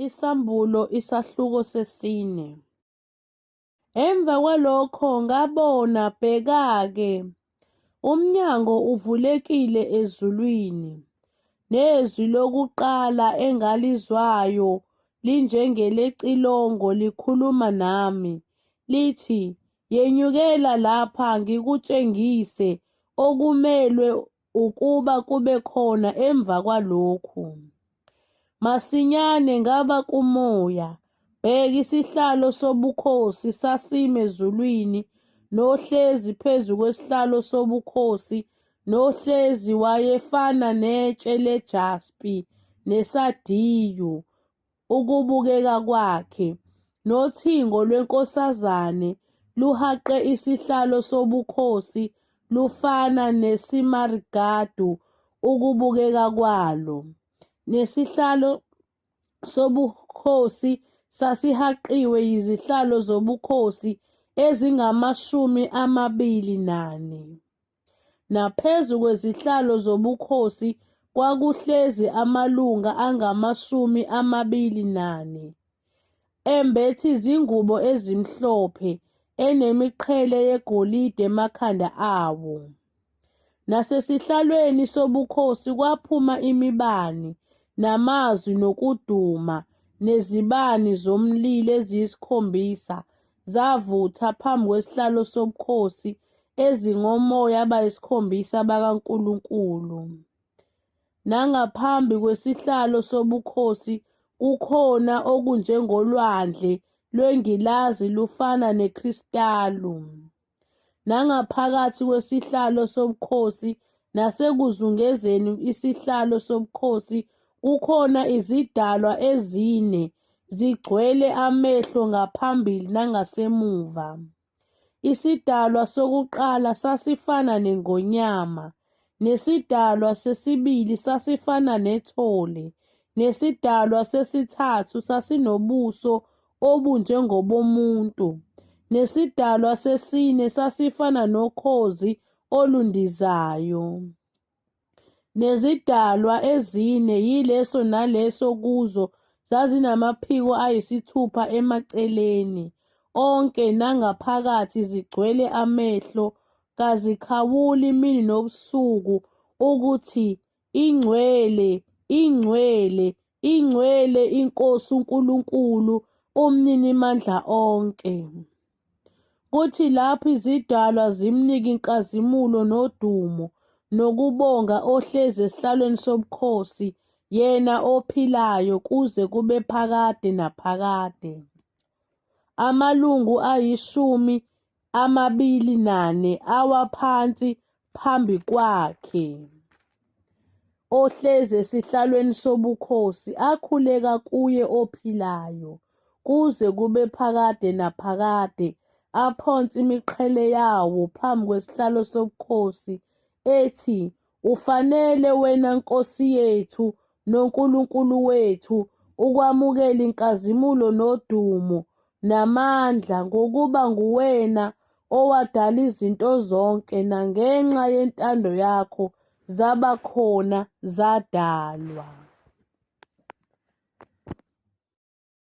Isambulo isahluko sesine. Emva kwalokho ngabona, bheka-ke, umnyango uvulekile ezulwini, nezwi lokuqala engalizwayo linjengelecilongo likhuluma nami, lithi, Yenyukela lapha ngikutshengise okumelwe ukuba kube khona emva kwalokhu. Masinyane ngaba kumoya, bheka isihlalo sobukhosi sasimi ezulwini, nohlezi phezu kwesihlalo sobukhosi, nohlezi wayefana netshe lejaspi nesadiyu ukubukeka kwakhe, nothingo lwenkosazane luhaqe isihlalo sobukhosi lufana nesimaragadu ukubukeka kwalo. Nesihlalo sobukhosi sasihaqiwe yizihlalo zobukhosi ezingama-24. Naphezu kwezihlalo zobukhosi kwakuhlezi amalunga angama-24, embethe izingubo ezimhlophe, enemiqhele yegolide emakhanda awo. Nasesihlalweni sobukhosi kwaphuma imibani, namazwi nokuduma, nezibani zomlilo eziyisikhombisa zavutha phambi kwesihlalo sobukhosi ezingomoya abayisikhombisa bakaNkulunkulu. Nangaphambi kwesihlalo sobukhosi kukhona okunjengolwandle lwengilazi lufana nekristalu. Nangaphakathi kwesihlalo sobukhosi nasekuzungezeni isihlalo sobukhosi kukhona izidalwa ezine zigcwele amehlo ngaphambili nangasemuva. Isidalwa sokuqala sasifana nengonyama, nesidalwa sesibili sasifana nethole, nesidalwa sesithathu sasinobuso obunjengobomuntu, nesidalwa sesine sasifana nokhozi olundizayo. Nezidalwa ezine, yileso naleso kuzo zazinamaphiko ayisithupha emaceleni onke nangaphakathi zigcwele amehlo, kazikhawuli imini nobusuku ukuthi, Ingcwele, ingcwele, ingcwele iNkosi uNkulunkulu uMninimandla onke. Kuthi lapho izidalwa zimnika inkazimulo nodumo nokubonga ohlezi esihlalweni sobukhosi, yena ophilayo kuze kube phakade naphakade. Amalungu ayi-24 awa phansi phambi kwakhe ohlezi esihlalweni sobukhosi akhuleka kuye ophilayo kuze kube phakade naphakade, aphonse imiqhele yawo phambi kwesihlalo sobukhosi, ethi, Ufanele wena Nkosi yethu noNkulunkulu wethu ukwamukela inkazimulo nodumo namandla, ngokuba nguwena owadala izinto zonke, nangenxa yentando yakho zaba khona zadalwa.